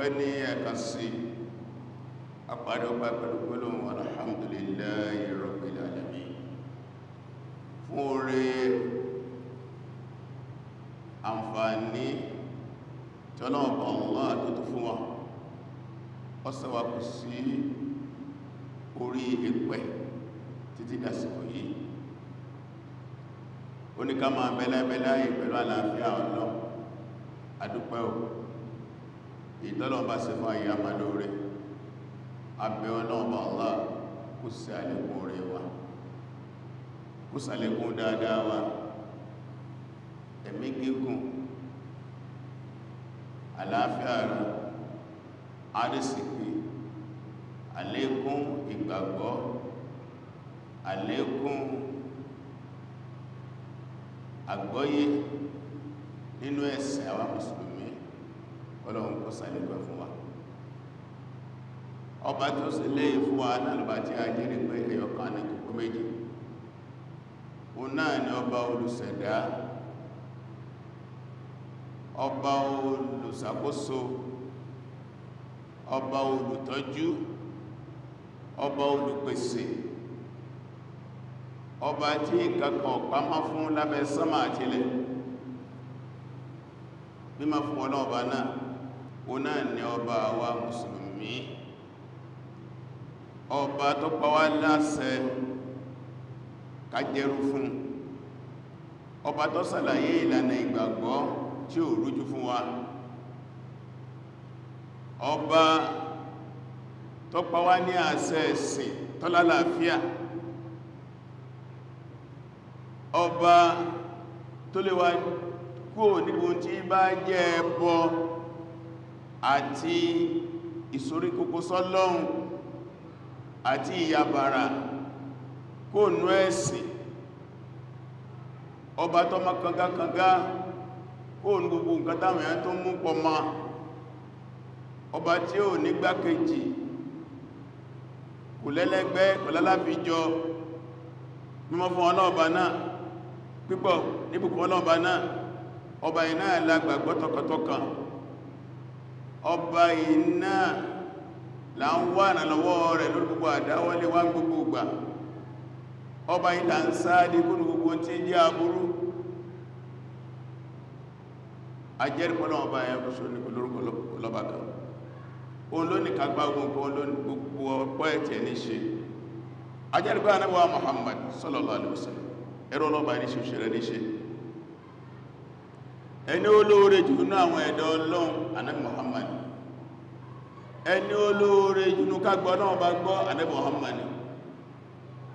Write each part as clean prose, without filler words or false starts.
Ọpẹ́ ní ẹ̀kan sí àparí ọpẹ́ pẹ̀lú gbólóhùn alhamdulillahi rabbil alamin fún oore àǹfààní tí Ọlọ́run Allah tó tó fún wa. Ó ṣe wá kù sí orí ẹ̀pẹ̀ títí dàsìkò yìí. Ó ní ká máa bẹ́lẹ́bẹ́lẹ́ ayé pẹ̀lú àlàáfíà Ọlọ́run. Adúpẹ́ o. Ìtọ́lọ̀ bá ṣe fún ayé àmàlóore. Abẹ́ Ọlọ́run Allah kó ṣe àlékún oore wa, kó ṣàlékún dáadáa wa, ẹ̀mí gígùn, àlàáfíà rẹ̀, àrísìkí, àlékún ìgbàgbọ́, àlékún àgbọ́yé nínú ẹ̀sìn àwa mùsùlùmí. Ọlọ́run kó ṣàlékún fún wa. Ọba tó sì lé fún wa náà lọ́ba tí a jẹ́rìí pé ẹyọkan ní kòkó méjì. Òun náà ni ọba olùṣẹ̀dá, ọba olùṣàkóso, ọba olùtọ́jú, ọba olùpèsè, ọba tí kankan pamọ́ fún lábẹ́ sánmà àti ilẹ̀. Mímọ́ fún ọlọ́ọ̀bá náà, òun náà ni ọba àwa mùsùlùmí, ọba tó pa wá láṣẹ ká jẹ́rú fún, ọba tó ṣàlàyé ìlànà ìgbàgbọ́ tí ò rújú fún wa, ọba tó pa wá ní àṣẹ ẹ̀sìn tó lálàáfíà, ọba tó lè wá kúrò níbi tí bá jẹ́ ẹbọ àti ìsoríkókó sọ́lọ́hun àti ìyàbàrà kó nú ẹ̀sìn, ọba tó mọ́ kangakanga kó nú gbogbo nǹkan táwọn èèyàn tó mú pọ̀ mọ́, ọba tí ò ní gbákejì, kò lẹ́lẹ́gbẹ́, kò lálàfíjọ. Mímọ́ fún ọlọ́ọ̀bá náà, pípọ̀ níbùkún ọlọ́ọ̀bá náà, ọba iná la gbàgbọ́ tọkàntọkàn, ọba iná là ń wà ìrànlọ́wọ́ rẹ̀ lórí gbogbo àdáwọ́lé wá gbogbo ìgbà, ọba iná ń sáàdé kúrò gbogbo tí ń jẹ́ aburú. Ajẹ́rìpọ́lọ́ ọba ẹ̀kùsù ní lórúkọ lọ́ba kan, òun ló ní kagbá gbogbo ọpọ́ ẹ̀tẹ̀ ní ṣe. Ajẹ́rìpọ́ Ànábì wa Muhammad sallallahu alaihi wasallam, ẹ̀rọ ọlọ́ba ní ṣe òṣèré ní ṣe, ẹni olóore jù nínú àwọn ẹ̀dọ́ Ọlọ́run Ànábì Muhammad, ẹni olóore jù nínú ká gbọ́ Ọlọ́run bá gbọ́ Ànábì Muhammad,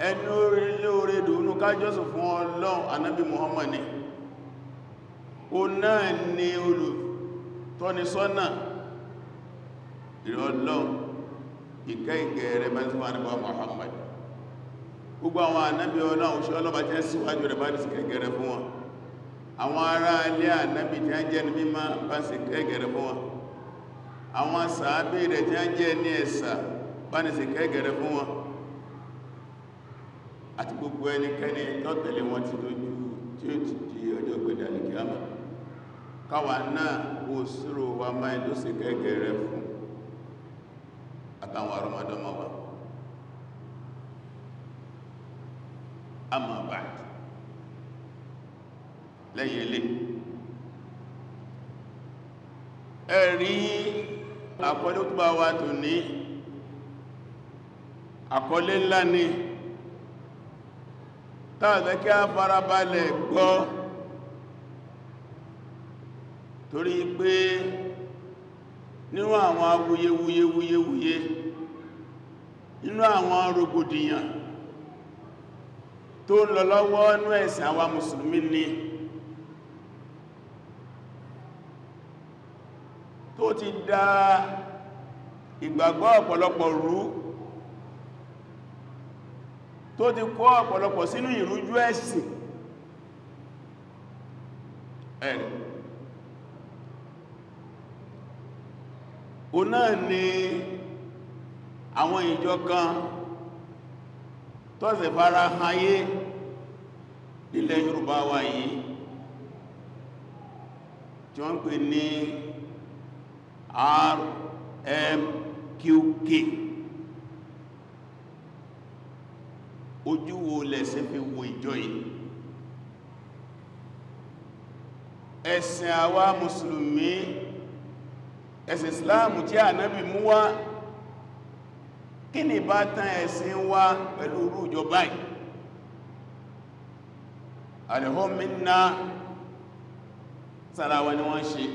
ẹni olóore jù nínú ká jọ́sìn fún Ọlọ́run Ànábì Muhammad. Ó náà ni olùtọ́nisọ́nà ìrọ̀ Ọlọ́run, ìkẹ́ ìgẹ̀ rẹ̀ bá ní fún Ànábì Muhammad. Gbogbo àwọn ànábì Ọlọ́run ṣe ọlọ́ba jẹ́ síwájú rẹ̀ bá ní síkẹ́ rẹ̀ fún wọn, àwọn ará ilé ànábì tí a jẹ́ ní mímọ́ bá sì kẹ́gẹ̀rẹ̀ fún wọn, àwọn sàábé rẹ̀ tí a jẹ́ ní ẹ̀sà bá ní sì kẹ́gẹ̀rẹ̀ fún wọn, àti gbogbo ẹnikẹ́ni tó tẹ̀lé wọn ti lójú tí ó ti di ọjọ́ gbẹ̀dẹ̀ àlìkíyámà. Káwa náà kó sírò wa máa tó sì kẹ́gẹ̀rẹ̀ fún àtàwọn àrọmọdọ́mọ wa. Amma ba'd, lẹ́yìn ilé ẹ̀rí àkọlé tó bá wà tó ní àkọlé ńlá ni tàbí kí a farabalẹ̀ gbọ́, torí pé nínú àwọn awuyewuye wuyewuye, nínú àwọn rògbòdìyàn tó ń lọ lọ́wọ́ nínú ẹ̀sìn àwa mùsùlùmí ni tó ti dá ìgbàgbọ́ ọ̀pọ̀lọpọ̀ rú, tó ti kó ọ̀pọ̀lọpọ̀ sínú ìrújú ẹ̀sìn. Ẹ̀rì o náà ni àwọn ìjọ kan tó ṣe fara hayé nílẹ̀ Yorùbá wa yìí tí wọ́n ń pè ní MQK. Ojú wo lẹ̀sìn fi wo ìjọ yìí? Ẹ̀sìn àwa mùsùlùmí, ẹ̀sìn Islam tí Ànábì mú wá, kí ni bá tán ẹ̀sìn wa pẹ̀lú irú ìjọ báyìí? Alhum minna, sára wa ni wọ́n ṣe.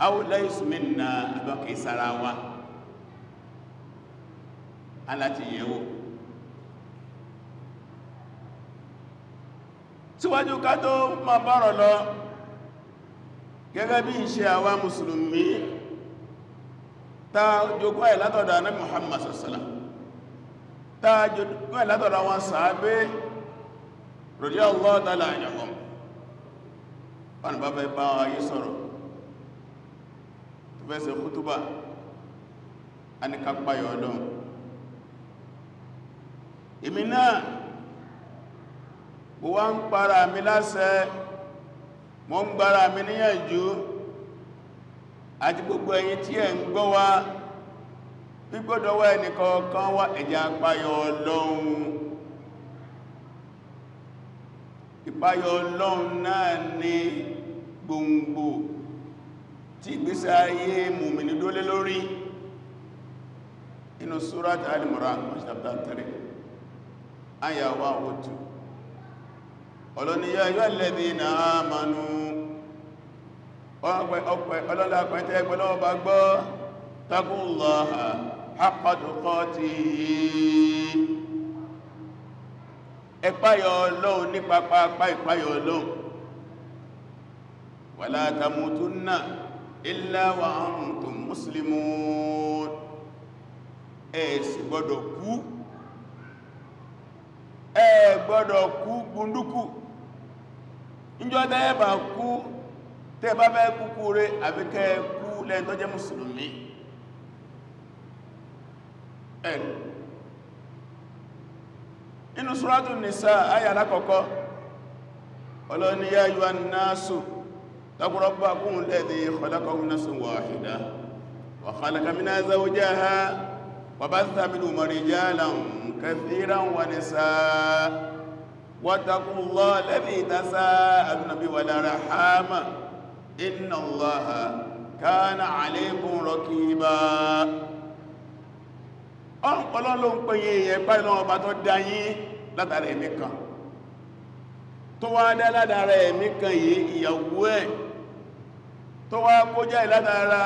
Aw laysu minna, àbákẹ́ sára wa aláti yẹ̀wò. Síwájú ká tó ma bọ́rọ̀ lọ, gẹ́gẹ́ bí ìṣe àwa mùsùlùmí tá jogún ẹ̀ látọ̀dọ̀ Ànábì Muhammad sallallahu, tá jogún ẹ̀ látọ̀dọ̀ àwọn sàábé radiyallahu ta'ala anhum, wọ́n bá fẹ́ bá ayé sọ̀rọ̀ tó fẹ́ ṣe kútúbà, a ní ká páyọ Ọlọ́run. Èmi náà mo wá ń para mi láṣẹ, mo ń gbára mi níyànjú àti gbogbo ẹ̀yin tí ẹ ń gbọ́ wa, gbígbọ́dọ̀wọ́ ẹnìkọ̀ọ̀kan wá, ẹ jẹ́ a páyọ Ọlọ́run. Ìpáyọ Ọlọ́run náà ní gbòǹgbò tí ìgbésí ayé mùmínì dólé lórí. Inú Surat Al-Imran chapter 3 aya 102, ọlọ́ni ya ayyuhal ladhina amanu, ọlọ́lá pẹ̀tẹ́ ẹgbẹ̀lọ́wọ́ bá gbọ́, taqullaha haqqa tuqatihi, ẹ páyà Ọlọ́run ní pápápá ìpáyà Ọlọ́run, wala tamutunna illa wa antum muslimun, ẹ sì gbọ́dọ̀ kú, ẹ gbọ́dọ̀ kú gbùndúkú. Níjọ́ tẹ́ bá kú, tẹ́ bá fẹ́ kúkú rẹ̀, àbí kẹ́ kú lẹ́ni tó jẹ́ mùsùlùmí. Inú Suratu Nisa ayà alákọ̀ọ́kọ́, Ọlọ́hun ní ya ayyuhan nasu taqu rabbakum alladhi khalaqakum min nafsin wahida wa khalaqa minha zawjaha wa batha minhuma rijalan kathiran wa nisaa wattaqullaha alladhi tasaaluna bihi wal arhama inna Allaha kana alaykum raqiba. Ọlọ́run ló ń pè yín, èèyàn báyìí lọ́wọ́ ọba tó dá yín látara ẹ̀mí kan, tó wá dá látara ẹ̀mí kan yìí ìyàwó ẹ̀, tó wá kó jáde látara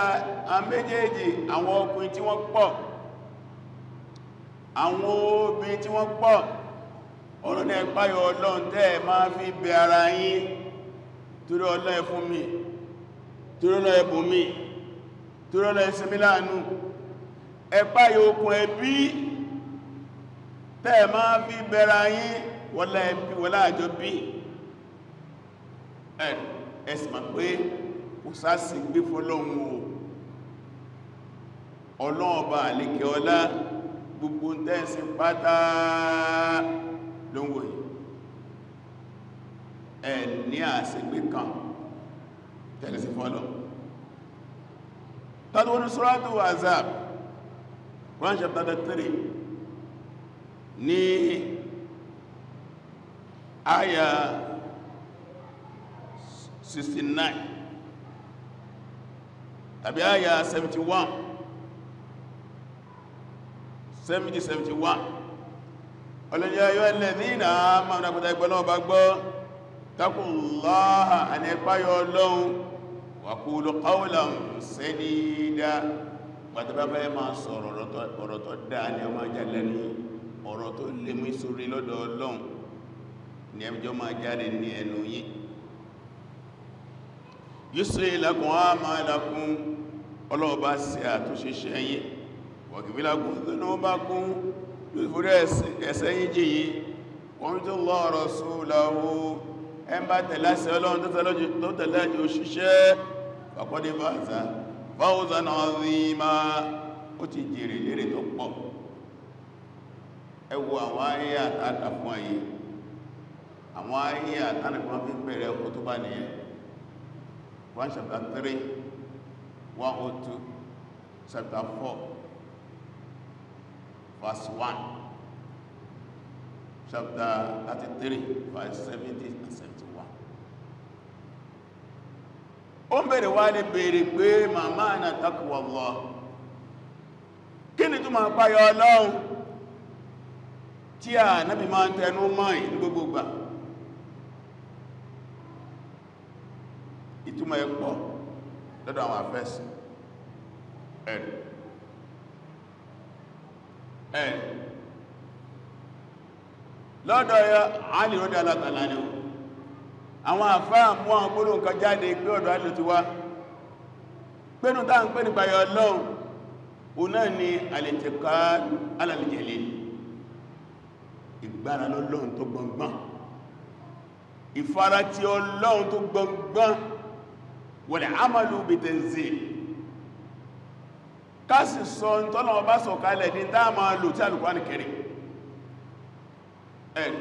àwọn méjèèjì, àwọn ọkùnrin tí wọ́n pọ̀, àwọn obìnrin tí wọ́n pọ̀. Ọ̀rọ̀ ní ẹ páyọ Ọlọ́run tẹ́ ẹ máa fi bẹ ara yín, torí Ọlọ́run ẹ fún mi, torí Ọlọ́run ẹ bùn mi, torí Ọlọ́run ẹ ṣe mí láàánú. Ẹ páyọ okùn ẹbí tẹ́ ẹ máa fi bẹ̀rẹ̀ yín, wọlá ẹbí wọlá àjọ bí. Ẹ sì mọ̀ pé kò sásì gbé fọ́lọ́run o. Ọlọ́run ọba àlékẹ́ ọlá, gbogbo tẹ́ẹ̀sì pátá ló ń wò yìí. Ẹ ní àṣegbé kan tẹ́lẹ̀ sí fọ́lọ́. Tàbí wọn Suratu Ahzab, Quran chapter 3 ní àyà 69 tàbí àyà 71, 70, 71. Ọlọ́ni ya ayyuhal ladhina amanu, ìgbọ́lọ́wọ́ bá gbọ́, taqullaha, àní ẹ páyà Ọlọ́run, wa qulu qawlan sadida. Pàtàkì fẹ́ máa sọ̀rọ̀, ọ̀rọ̀ tó dáa ni ọmọ jáde lẹ́nu, ọ̀rọ̀ tó lè mú ìsúrí lọ́dọ̀ Ọlọ́run ni ẹjọ́ máa jáde ní ẹnu yín. Yusri lakum a'malakum, Ọlọ́run bá ṣe àtúnṣe iṣẹ́ yín, wa yaghfir lakum dhunubakum, yóò forí ẹ̀ṣẹ̀ yín jì yín, wa man yuti' Allaha wa rasulahu, ẹ bá tẹ̀lé àṣẹ Ọlọ́run tó tẹ̀lé àṣẹ òṣìṣẹ́, faqad faza fawzan azima, ó ti jèrè lérè tó pọ̀. Ẹ wo àwọn ayé àtàkà fún ayé, àwọn ayé àtàkà fi bẹ̀rẹ̀ kútúbà nìyẹn. Quran chapter 3 102 chapter 4 verse 1, chapter 33 verse 70 and 71. Ó ń bèèrè wá lè bèèrè pé màmá àna taqwa Allah, kí ni tó máa páyọ Ọlọ́run tí a nábi máa ń tẹnu mọ́ ní gbogbo ìgbà? Ìtumọ̀ ẹ̀ pọ̀ lọ́dọ̀ àwọn àfẹ́sì. Ẹ̀rì ẹ̀rì lọ́dọ̀ ya Ali rọ́dọ̀ alátàlá ni ó àwọn àfáà mú àwọn gbólóhùn kan jáde pé ọ̀dọ̀ Ali ti wá pẹ́nu tá ń pè nípa yọ Ọlọ́run o náà ni al-i'tiqad ala al-jalil, ìgbára lọ́lọ́run tó gbọngbọ́n, ìfaratì Ọlọ́run tó gbọngbọ́n, wal amalu bitanzil, kásì sọ tọ́lọ́wọ́ bá sọ kalẹ̀ ní tá máa lò tí Al-Qur'an Karim. Ẹ̀rì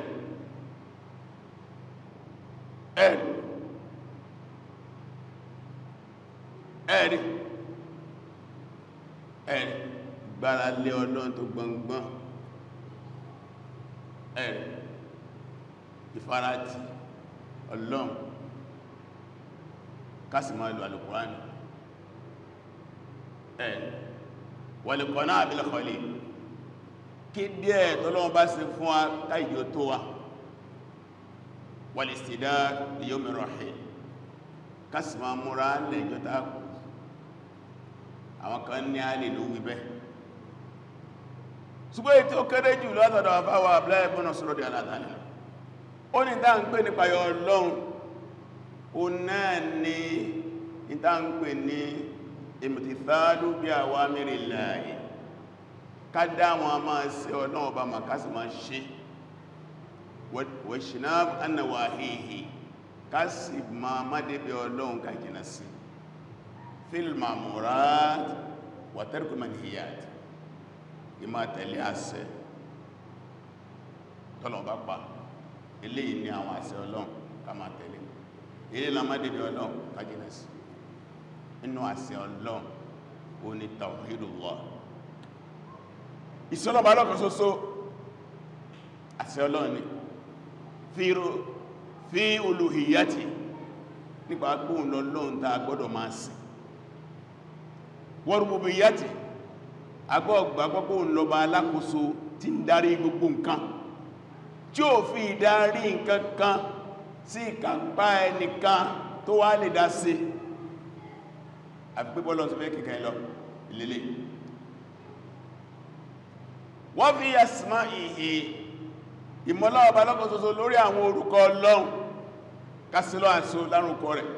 ẹ̀rì ẹ̀rì ẹ̀rì gbára lé Ọlọ́run tó gbọngbọ́n, ẹ̀rì ìfaratì Ọlọ́run, kásì máa lò Al-Qur'an. Ẹ̀rì wal-qana'a bil-qalil, kí díẹ̀ tọ́lọ́wọ́n bá ṣe fún wa káìjọ tó wa, wal-istidad li yawmi rahil, kásì máa múra lẹ́jọ́ tá kù. Àwọn kan ní a lè ló wí bẹ́, ṣùgbọ́n èyí tí ó kéré jù látọ̀dọ̀ àfáwà Abdullahi ibn Mas'ud alátàlẹ̀, ó ní tá ń pè nípa yọ Ọlọ́run, ó náà ní tá ń pè ní imtithalu bí awamirillahi, ká dá wọn máa ṣe Ọlọ́run ọba mà ká sì máa ṣe, wajtinab an-nawahihi, ká sì máa má débi Ọlọ́run ká jìnà sí, fil ma'murat wa tarku manhiyat, ìmá tẹ̀lé àṣẹ tọ́lọ̀ bá pa. Eléyìí ni àwọn àṣẹ Ọlọ́run ká máa tẹ̀lé, eléyìí la má débi Ọlọ́run ká jìnà sí. Inú àṣẹ Ọlọ́run ó ní tawhidullah, ìsọ́lọ́bà lọ́kan ṣoṣo, àṣẹ Ọlọ́run ni, fi uluhiyyati, nípa gbóhùn lọ́lọ́run tá a gbọ́dọ̀ máa sìn, wa rububiyyati, agbọ́gbàgbọ́gbọ́n lọba alákòóso tí ń darí gbogbo nǹkan, tí ó fi ìdarí nǹkan kan sí ìkápá ẹnìkan tó wá lè dá sí, àgbébọ́lọ́ tó fẹ́ kìkan lọ ìlélẹ̀. Wọ́n fi asma'ihi, ìmọ̀lá ọba lọ́kan ṣoṣo lórí àwọn orúkọ Ọlọ́run, kásílọ́ àṣò lárúkọ rẹ̀.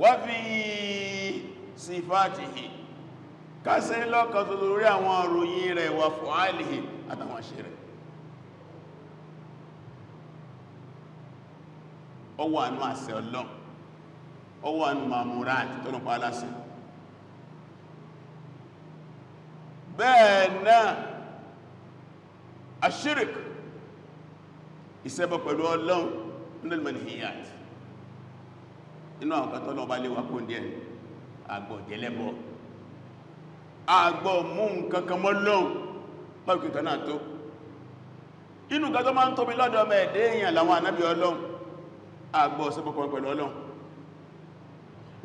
Wọ́n fi sifatihi, kásílọ́ kan ṣoṣo lórí àwọn òròyìn rẹ̀, wà fu'alihi, àtàwọn ṣe rẹ̀. Ó wà nú àṣẹ Ọlọ́run, ó wà nú ma'murat tọ́lọ́pàá aláṣẹ. Bẹ́ẹ̀ náà ashirik, ìṣẹbọ pẹ̀lú Ọlọ́run, minal manhiyat, inú àwọn kan tọ́lọ́ bá lè wá kún díẹ̀, àgbọ̀ jẹ́lẹ́bọ̀, àgbọ̀ mú nǹkan kan mọ́ Ọlọ́run pẹ̀lú nǹkan náà tó. Inú nǹkan tó máa ń tóbi lọ́dọ̀ ọmọ ẹ̀dẹ́ èèyàn làwọn ànábì Ọlọ́run, àgbọ̀ ṣẹbọ pẹ̀lú Ọlọ́run.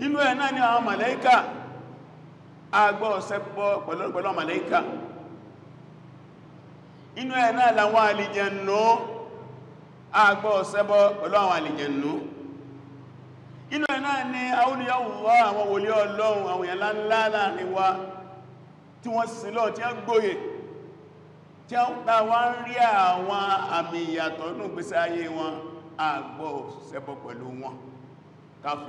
Inú ẹ̀ náà ni àwọn màláíkà, àgbọ̀ ṣẹbọ pẹ̀lú màláíkà. Inú ẹ̀ náà làwọn àlìjẹ̀nú, àgbọ̀ ṣẹbọ pẹ̀lú àwọn àlìjẹ̀nú. Inú ẹ̀ náà ni awliyaullah, àwọn wòlíì Ọlọ́run, àwọn èèyàn ńlá láàrin wa tí wọ́n sin lọ, tí wọ́n gbóyè, tí wọ́n ń rí àwọn àmì ìyàtọ̀ nínú ìgbésí ayé wọn, àgbọ̀ ṣẹbọ pẹ̀lú wọn, káwá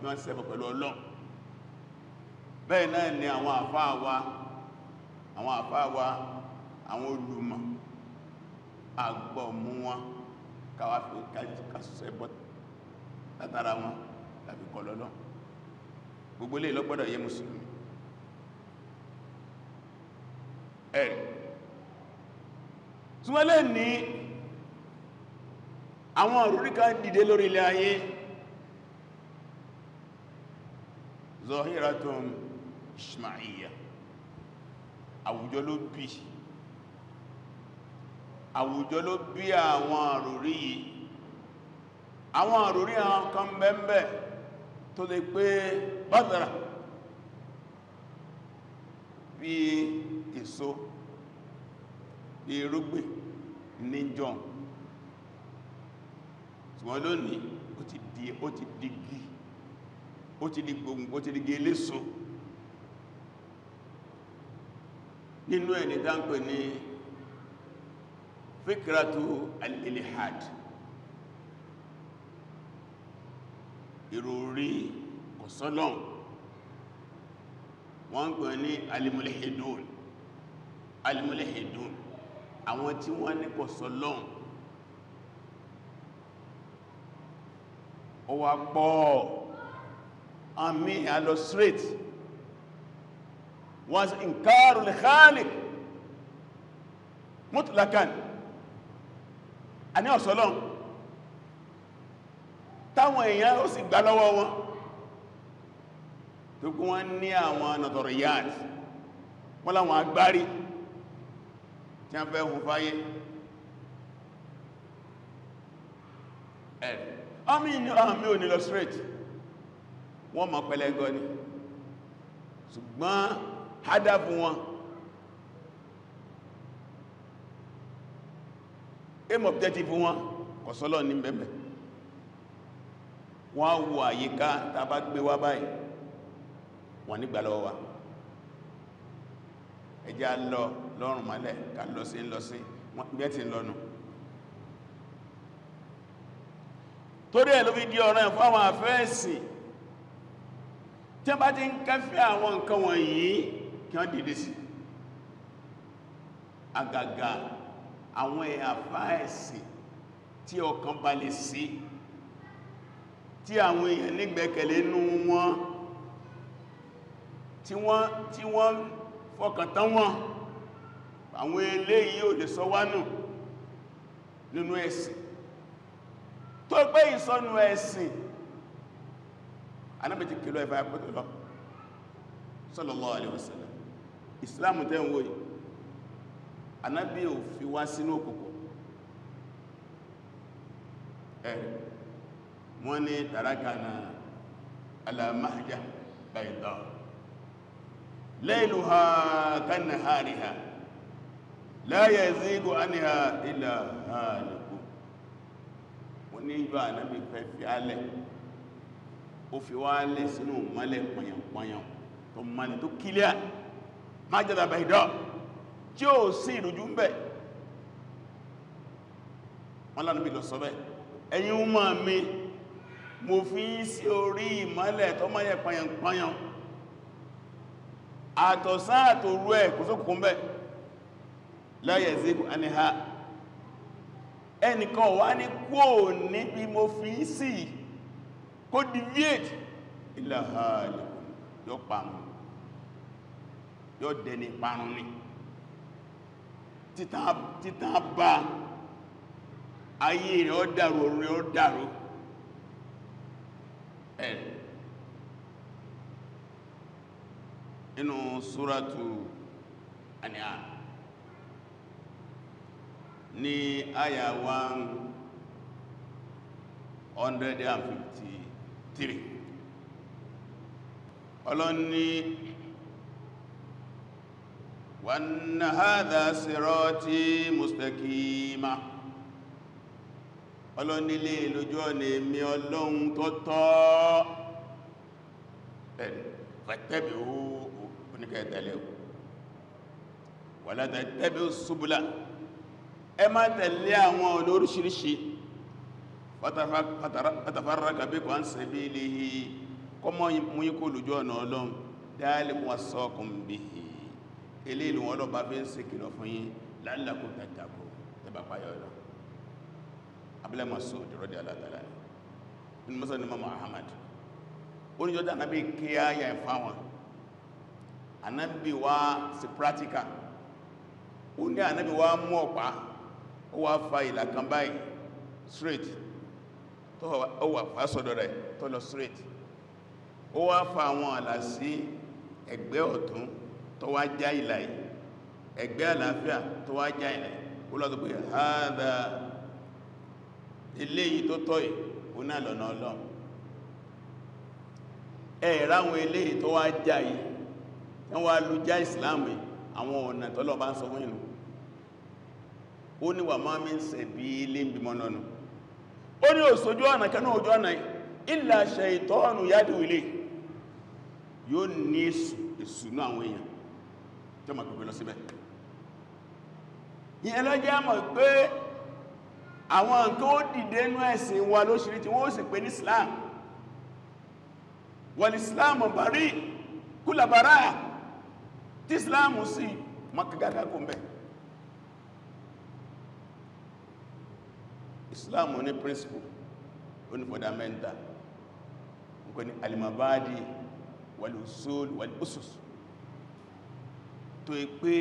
wọ́n ṣẹbọ pẹ̀lú Ọlọ́run. Bẹ́ẹ̀ náà ni àwọn àfáà wa, àwọn àfáà wa, àwọn olùmọ̀, àgbọ̀ mú wọn káwá fi kásẹ̀bọ̀ látara wọn tàbí kọlọ́lọ́. Gbogbo ilé ló gbọ́dọ̀ yé mùsùlùmí. Ẹ̀rì tí wọ́n lè ní àwọn òrùrí kan dìde lórí ilẹ̀ ayé. zahiratun ijtima'iyya, àwùjọ ló bí, àwùjọ ló bí àwọn àròrí yìí. Àwọn àròrí àwọn kan bẹ́ẹ̀bẹ́ tó lè pé bátàrà bí èso bí irúgbìn ní john, ṣùgbọ́n lónìí ó ti di igi, ó ti di gbòǹgbò, ó ti di eléso. Nínú ẹni dáńpẹ̀ ní fikratu al-ilhad, ìròrí kòsọ́lọ́n, wọ́n ń pè ní al-mulhidun. Al-mulhidun, àwọn tí wọ́n ní kòsọ́lọ́n. Ó wá pọ̀, àmì àlọ straight, wọ́n sí inkaru al-khaliq mutlakan, a ní ọ̀sọ́lọ́n, táwọn èèyàn ó sì gbà lọ́wọ́ wọn, tó kún wọ́n ní àwọn nàtọ̀rìyàt, wọ́n láwọn agbárí tí a fẹ́ hun fáyé. Àmì ò ní lọ straight, wọ́n mọ̀ pẹ̀lẹ́gọ́ ni, ṣùgbọ́n hádàfún wọn, aim objective wọn, kọ̀sọ́lọ̀ ní bẹ̀bẹ̀. Wọ́n wo àyíká tá bá gbé wá báyìí, wọ́n nígbà lọ́wọ́ wa, ẹjẹ́ lọ lọ́rùn mọ́lẹ̀ ká lọ sí lọ sí bí ẹ ti lọ́nà. Torí ẹ̀ ló fi di ọ̀rọ̀ ẹ̀ fún àwọn àfẹ́ẹ̀sìn tí wọ́n bá ti ń kẹ́fẹ́ àwọn nǹkan wọ̀nyí kí wọ́n dìde sí. Àgàgà àwọn àfẹ́ẹ̀sìn tí ọkàn balẹ̀ sí, tí àwọn èèyàn nígbẹ́kẹ̀lé nú wọn, tí wọ́n fọkàn tán wọn, àwọn eléyìí ò lè sọ wá nù nínú ẹ̀sìn. Tó pé ìsọnù ẹ̀sìn, Ànábì ti kìlọ̀ ẹ̀fà ẹ̀pọ̀tọ̀ lọ sallallahu alaihi wasallam. Ìsìláàmù tẹ́ ń wò yìí, Ànábì ò fi wá sínú òkùnkùn. Ẹ̀ wọ́n ní tarakana ala mahja bayda layluha kannahariha la yazigu anha illa haliku. Wọ́n ní ìjọ Ànábì fẹ́ fi alẹ̀, ó fi wá lẹ̀ sínú mọ́lẹ̀ pọ̀yànpọ̀yàn tó mọ́lẹ̀ tó kílíà, mahja bayda, tí ó sí ìrújú ń bẹ̀. Wọ́n lánàá bí lọ sọ bẹ́, ẹ̀yin ọmọ mi, mo fi ń sí orí ìmọ́lẹ̀ tó mọ́lẹ̀ pọ̀yànpọ̀yàn, àtọ̀sán àtòru ẹ̀ kò sókùnkùn bẹ́, la yazigu anha, ẹnìkan wá ní kúò níbi mo fi ń sí kó deviate illa halikun, yóò parun, yóò dẹni parun ni. Títà bá ayé rẹ̀ ó dàrú, ọ̀run rẹ̀ ó dàrú. Ẹ̀ inú súrátù An'am ní àyà 153, Ọlọ́run ní wa anna hadha sirati mustaqima, Ọlọ́run nílé lójú ọ̀nà èmi Ọlọ́run tó tọ́, fattabi'uhu, oníkẹ́ tẹ̀lé, wala tattabi'u subula, ẹ má tẹ̀lé àwọn ọ̀nà oríṣiríṣi, fatafarraqa bikum an sabilihi, kọmọ mú yí kó lójú ọ̀nà Ọlọ́run, dhalikum wassakum bihi, ilé ìlú wọn lọ́ba fi ń ṣe kìlọ̀ fún yín, la'allakum tattaqun, tẹbà páyọ̀ lọ. Abdullah Mas'ud radiyallahu ta'ala nínú mọ́sán ní Imam Ahmad, oníjọ́dá anábì kí áyà ẹ̀fà wọn, anábì wá sí practical, ó ní anábì wá mú ọ̀pá, ó wá fa ìlà kan báyìí straight, tó ó wà fásọ̀dọ̀ rẹ̀ tó lọ straight. Ó wá fa àwọn àlà sí ẹ̀gbẹ́ ọ̀tún tó wá já ìlà yìí, ẹ̀gbẹ́ àlàáfíà tó wá já ìlà yìí. Ó lọ sọ pé hádà, eléyìí tó tọ́ yìí, ó náà lọ́nà Ọlọ́run. Ẹ̀rá àwọn eléyìí tó wá já yìí, wọ́n wá lú já ìsìláàmù yìí, àwọn ọ̀nà tọ́lọ̀ bá ń sọ fún ìlú. Ó ní wà máa mi ń sẹ̀ bí ilé ń bímọ náà. Ó ní òṣojú ọ̀nà kanú ojú ọ̀nà illa shaytanu yadu ilé. Yóò ní ìsúnú àwọn èèyàn tí ó máa pẹ̀pẹ̀ lọ síbẹ̀. Ìyẹn ló jẹ́ mọ̀ pé àwọn nǹkan ó dìde inú ẹ̀sìn wa lóṣìírí tí wọ́n ó sì pè ní Islam. Wal Islamu bari kulla bara, tí Islam sì mọ́kàgágá kò mẹ́. Islam ní principle, ó ní fundamental, nǹkan ní al-mabadi wal-usul wal-usus, tó pé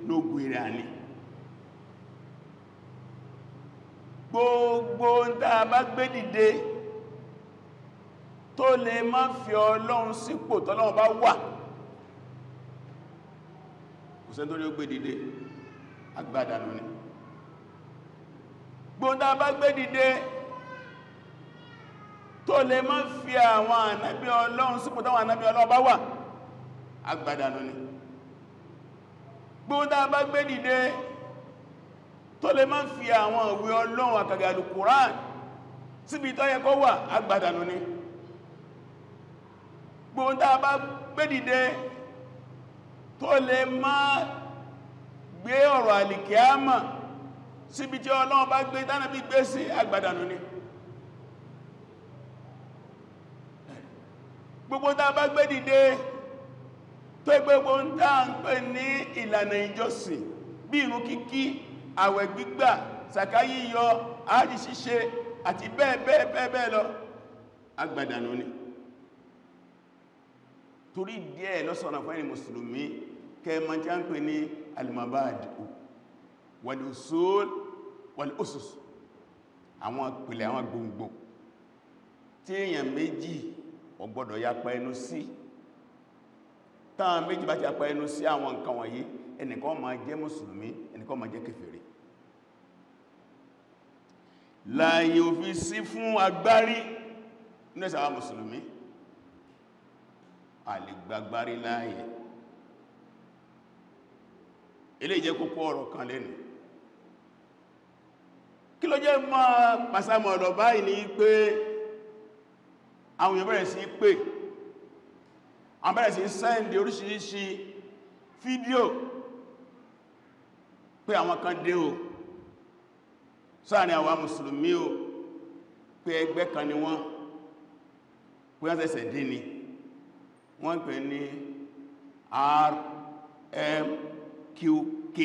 lóògùn ìrìn àní. Gbogbo ń tá bá gbé dìde tó lè má fi Ọlọ́run sípò tọ́lọ́run bá wà, kò sẹ́ni tó rí ó gbé dìde, agbádànù ni. Gbogbo ń tá bá gbé dìde tó lè má fi àwọn ànábì Ọlọ́run sípò táwọn ànábì Ọlọ́run bá wà, agbádànù ni. Gbogbo ń tá bá gbé dìde tó lè má fi àwọn ìwé Ọlọ́run àkàgà Al-Qur'an síbi tó yẹ kó wà, agbádànù ni. Gbogbo tá bá gbé dìde tó lè má gbé ọ̀rọ̀ àlìkíámà síbi tí Ọlọ́run bá gbé tánàbí gbé sí, agbádànù ni. Gbogbo tá bá gbé dìde tó gbogbo ń tá ń pè ní ìlànà ìjọsìn bí ìrun kíkí, àwẹ̀ gbígbà, sàká yíyọ, ájì ṣíṣe àti bẹ́ẹ̀ bẹ́ẹ̀ bẹ́ẹ̀ bẹ́ẹ̀ lọ, agbádànù ni. Torí díẹ̀ lọ́sọ̀nà fún ẹni mùsùlùmí kẹma tí a ń pè ní al-mabadi wal-usul wal-usus, àwọn ìpìlẹ̀, àwọn gbòǹgbò tí èèyàn méjì ò gbọ́dọ̀ yapa ẹnu sí. Táwọn méjì bá ti yapa ẹnu sí àwọn nǹkan wọ̀nyí, ẹnìkan máa jẹ́ mùsùlùmí, ẹnìkan máa jẹ́ kèfèrí. Láyé òfin sí fún agbárí ní ẹ̀sà àwọn mùsùlùmí, a lè gbàgbárí láàyè. Ilé jẹ́ kókó ọ̀rọ̀ kan lẹ́nu. Kí ló jẹ́ mọ́ pàṣàmọ̀ ọ̀rọ̀ báyìí ní pé àwọn èèyàn bẹ̀rẹ̀ sí pé àwọn bẹ̀rẹ̀ sí sẹ́ndì oríṣiríṣi fídíò pé àwọn kan dé o sáàrin àwa mùsùlùmí o, pé ẹgbẹ́ kan ni wọ́n, pé wọ́n ṣẹ̀ṣẹ̀ dé ni, wọ́n pè ní RMQK.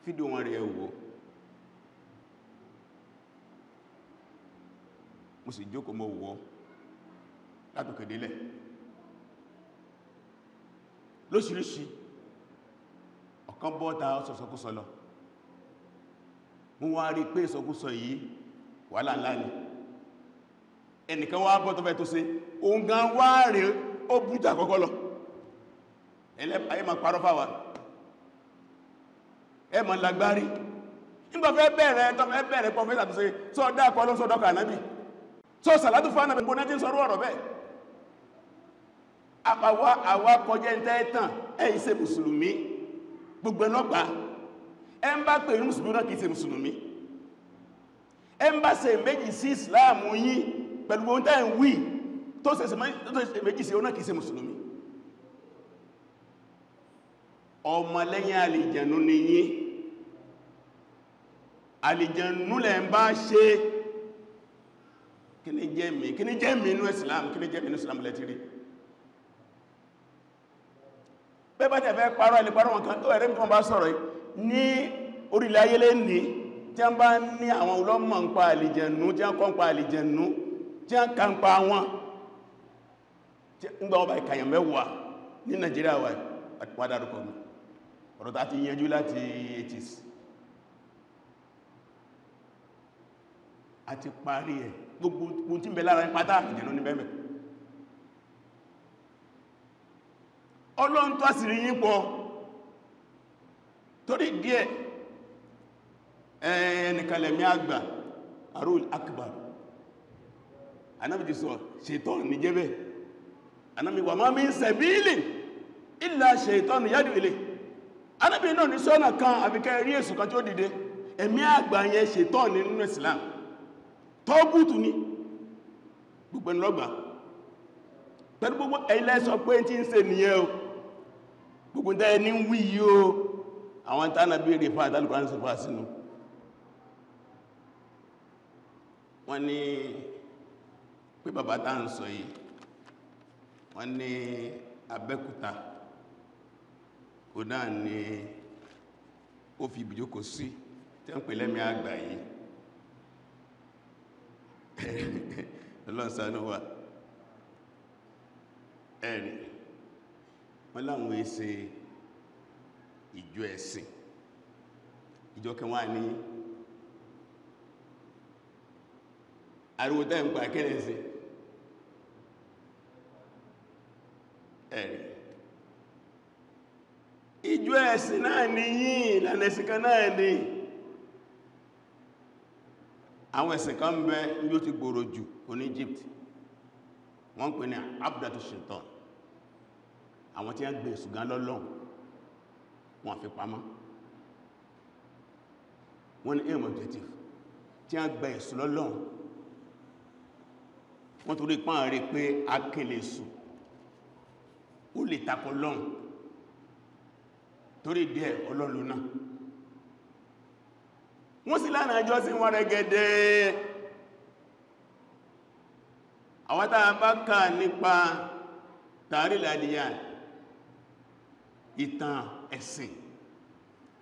Fídíò wọn rẹ̀ wò, mo sì jókòó mo wò látòkè délẹ̀ lóṣìíríṣìí. Ọ̀kan bọ́ta sọ̀sọ̀kúsọ lọ, mo wá rí pé ìsọkúsọ yìí wàhálà ńlá ni. Ẹnìkan wá bọ́ tó fẹ́ tó ṣe, òun gan wá rí ó búta àkọ́kọ́ lọ. Ayé ma parọ́ fáwa, ẹ ma lágbárí. Nígbà fẹ́ bẹ̀rẹ̀ tó fẹ́ bẹ̀rẹ̀ pọ̀ fẹ́ sàtúnṣe, sọ dákọ̀ ló sọ́dọ́kọ̀ ànábì, sọ sàlátù fún ànábì, gbóná tí ń sọrú ọ̀rọ̀ bẹ́ẹ̀. Àwa kọjẹ́ ń tẹ́ẹ̀tàn, ẹ ìṣe mùsùlùmí, gbogbo ẹlọ́gbà. Ẹ ń bá pè ní mùsùlùmí náà kìí ṣe mùsùlùmí. Ẹ ń bá ṣe méjì sí ìsìláàmù yín pẹ̀lú ohun tẹ́ ń wí tó ṣe méjì sí ọ̀nà kìí ṣe mùsùlùmí. Ọmọ lẹ́yìn àlìjànú ni yín, àlìjànú lẹ ń bá ṣe. Kí ni jẹ́ mi? Kí ni jẹ́ mi inú ìsìláàmù? Kí ni jẹ́ mi inú ìsìláàmù lẹ ti rí? Bẹ́ẹ̀ bá tẹ̀ fẹ́ parọ́ ilé parọ́ wọn kan tó ẹ̀rẹ́ mi tó bá sọ̀rọ̀ ní orílẹ̀ ayé lé ní tí a bá ní àwọn olọ́mọ̀ ń pa àlìjẹ̀nú, tí a kọ́ ń pa àlìjẹ̀nú, tí a kà ń pa wọn, tí ń gbà ọba ìkàyàn mẹ́wàá ní Nàìjíríà wà wádárúkọ mi, ọ̀rọ̀ tá ti yanjú láti 80s a ti parí ẹ̀. Gbogbo tí ń bẹ lára pátá àlìjànú ní bẹ́ẹ̀. Ọlọ́run tó àṣírí yín pọ̀. Torí díẹ̀ ẹnìkanlẹ̀mí àgbà Arul Akbar. Ànábì ti sọ ṣètọ́n ní jẹ́bẹ̀. Ànábì wà máa min sabilin illa ṣètọ́n yadu ilay. Ànábì náà ní sọ́nà kan àfikẹ́ rí èsù kan tí ó dìde. Ẹ̀mí àgbà yẹn ṣètọ́n nínú Islam. Tọ́gùtù ni gbogbo ẹni lọ́gbà. Pẹ̀lú gbogbo ẹ̀ilẹ́ sọ pé tí ń ṣe nìyẹn o. Gbogbo ẹni ń wí yìí o. Àwọn tánà bí rí fáà tálùkù ránṣẹ́ fáà sínú. Wọ́n ní pé bàbá tá ń sọ yìí, wọ́n ní Abẹ́òkúta, ó náà ni ó fi ibùjókòó sí tí wọ́n pè lẹ́mí àgbà yìí. Ọlọ́run ṣàánú wa. Ẹ̀rì wọ́n láwọn èsè ìjọ ẹ̀sìn, ìjọ kẹwàá ní ariwo tẹ́ ń pa kẹ́lẹ̀ sí. Ẹ̀rì ìjọ ẹ̀sìn náà ní yìí, ìlànà ẹ̀sìn kan náà ní. Àwọn ẹ̀sìn kan ń bẹ ní ó ti gbòrò jù ní Egypt, wọ́n ń pè ní Abdatu Shaitan. Àwọn tí wọ́n gbé ṣùgbọ́n lọ́lọ́run wọ́n fi pamọ́, wọ́n ní aim objective tí wọ́n gbé èṣù lọ́lọ́run, wọ́n torí pọ́n rí pé akẹ́lẹ̀ èṣù ó lè takọ lọ́run, torí díẹ̀ ọlọ́run náà wọ́n sì lánàá jọ sí wọ́n rẹ̀gẹ̀dẹ̀. Àwọn tàà bá kà nípa tàrílẹ̀ adìyà ìtàn ẹ̀sìn,